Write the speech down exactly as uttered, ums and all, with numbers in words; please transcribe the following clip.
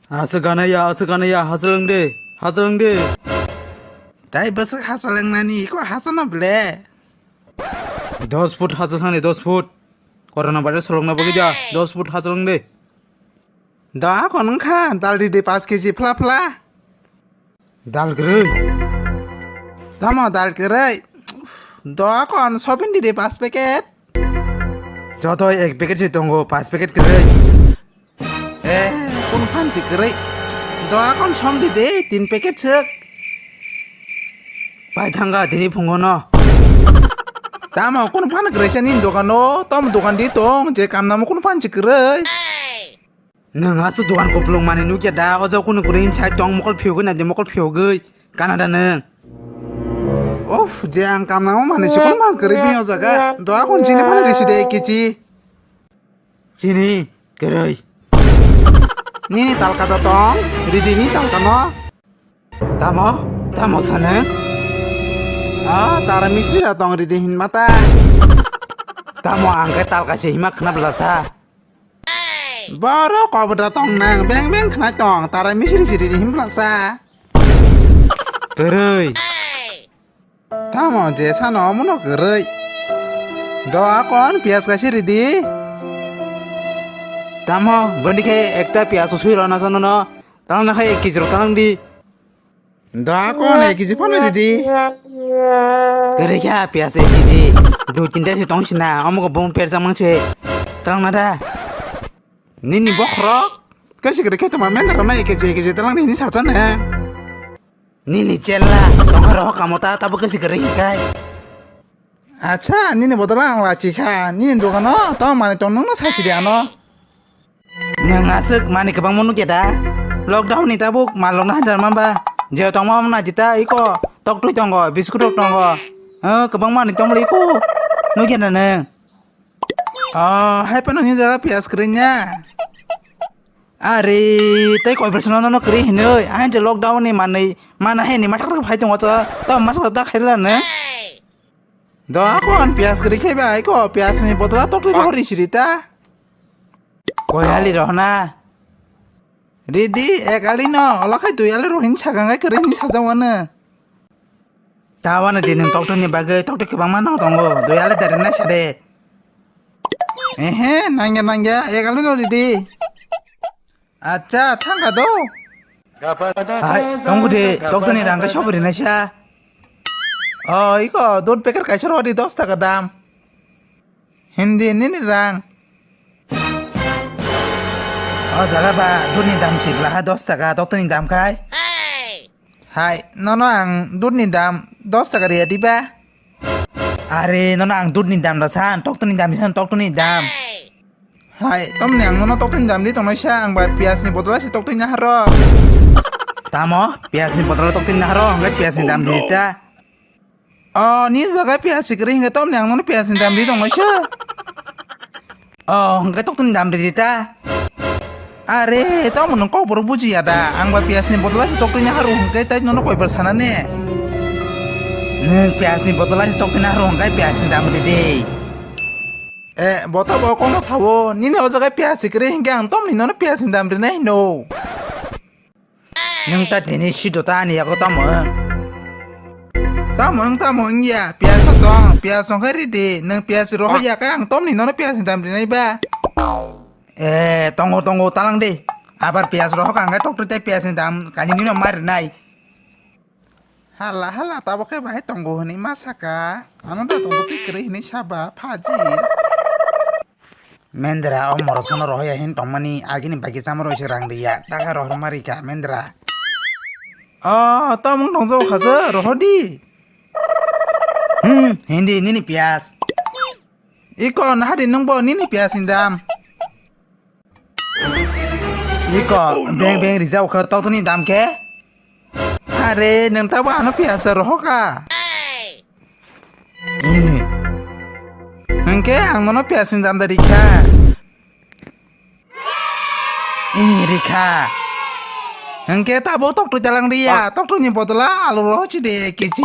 Aswk ganaya, aswk ganaya, hachalwng de, hachalwng de. Tai bwswk hachalwng nani, iko hachano ble. Dos foot hachal thani, dos foot. Corona virus solokna bagwi da, dos foot hachalwng de. Da kon wngkha, dal ridi paanch kg phla phla. Dal kwrwi. Tamo dal kwrwi. Da kon sobin ridi paanch packet. Joto ek packet se tongo, paanch packet kwrwi. Eh, kun phan si kwrwi. Da kon som ridi, tin packet sek. Pai thanga tini phungo no. Tamo kun phan kwrwi se nini dogano, tom dogan di tong, je kam namo kun phan si kwrwi. Nwng aswk dogan kupulung manwi nukya da, o jaga kunu kwrwi sai tong mokol phiyogwi naidi, mokol phiyogwi. Kana da nwng? Uff, je ang kamnamo manwi chikon man kwrwi bini o jaga. Doa kon chini phano risi de kichi. Chini kwrwi. Nini talka da tong, ridi ni talka no. Tamo? Tamo sano? Ah, tara misri da tong ridi hin mata. Tamo ang khe talka se hima khna bla sa. Boro kobra tong nang, beng beng khnai tong, tara misri siri di himlasa. Kwrwi. Tamo je sano omono kwrwi. Do akon piyas kaisi ridi. Tamo, boni khe ekta piyas sui rona sano no. Tang na khai ek kg rok tang di. Da kon ek kg phano ridi. Kwrwi kha piyas ek kg. Dui tinta se tong sina, omo ko bung perjak mang se. Tang na da. Nini bokhorok. Kaisi kwrwi khe tongma mendra na ek kg, ek kg tang nini sacha ne. Nini chella, tongha roho kamota, tabo kaisi kwrwi hinkai. Acha, nini bodola ang lachi kha. Nini dogano tamo manwi tong nungno sachi di ano. Nwng aswk manwi kwbangma nukya da? Lockdown ni tabuk mal rokno hadar manba. Je tongma omo naidi ta iko toktwi tongo, biscuit rok tongo. O, kwbangma manwi tongmoli iko. Nukya da nwng? O, hai phano hini jaga piyas kwrwi nya. Are, tei koi bar sano nono kwrwi hinwi. Ahin je lockdown ni manwi, mana hai ni mathak phai tongo cha. Ta masak ta khaila nwng. Do akon piyas kwrwi khai bai ko piyas ni bodola toktwi rohor risi rita. Koi ali rohna. Ridi ek ali no ola khai dui ali rohin sagang kai kwrwi ni sajawano. Ta wano di nwng toktwi ni bagwi toktwi kwbangma no tongo dui ali dare na sade. Ehe nangya nangya ek ali no ridi. Acha, thangkha do. Hai, tongkha de, doctor ni rang khe sobo rinai sa. O, iko, dud packet kaisa rw di dos taka dam. Hindi nini rang. O jaga ba, dud ni dam si bla ha dos taka, doctor ni dam khai. Hai, nono ang dud ni dam dos taka riya diba? Are, nono ang dud ni dam da san, doctor ni dam san, doctor ni dam. Hai, tamni ang nono toktwini dam di tongnaisa, ang ba piyas ni bodola se toktwini haro. Tamo? Piyas ni bodola toktwini haro, hwnkhe piyas ni dam di ta. O, ni jaga piyas si kwrwi hwnkhe tamni ang nono piyas ni dam di tongnaisa. O, hwnkhe toktwini dam di ta. Are, tamo nwng kok borok bujiya da? Ang ba piyas ni bodola se toktwini haro hwnkhe tai nono koibar sana ne? Nwng piyas ni bodola se toktwini haro hwnkhe piyas ni dam di de. Eh, bota bo kono sawo, nini o jaga piyas si kwrwi hinkhe ang tomni nono piyas ni dam rinai hino. Nwng ta tini sido ta ani yago tamo wng? Tamo wng, tamo wng ya, piyas tong, piyas tong khe ridi, nwng piyas rohor ya khe ang tomni nono piyas ni dam rinai ba. Eh, tongo, tongo, talang di. Abar piyas rohor ka ang khe tokto tei piyas ni dam kani nino ma rinai. Hala hala tabok khe bahai tongo hwnwi ma saka. Ano da tongtwtwi kwrwi hwnwi saba phaji. Mendra o morosano rohoya hin tongmani agini bagi chamaro se rang riya taka rohorma rika Mendra. O tomung tongjago khasa rohordi. Hmm, hindi nini piyas. Iko nahadi nungbo nini piyas ni dam. Iko beng beng rijak khe toktoni dam khe? Are nwng tabo ano piyas rohoka. Eh. Hwnkhe ang nono piyas ni dam da rikha. Eh, rikha. Hwnkhe tabo toktoi talang riya, toktoi ni bodola alu rohochi de kg.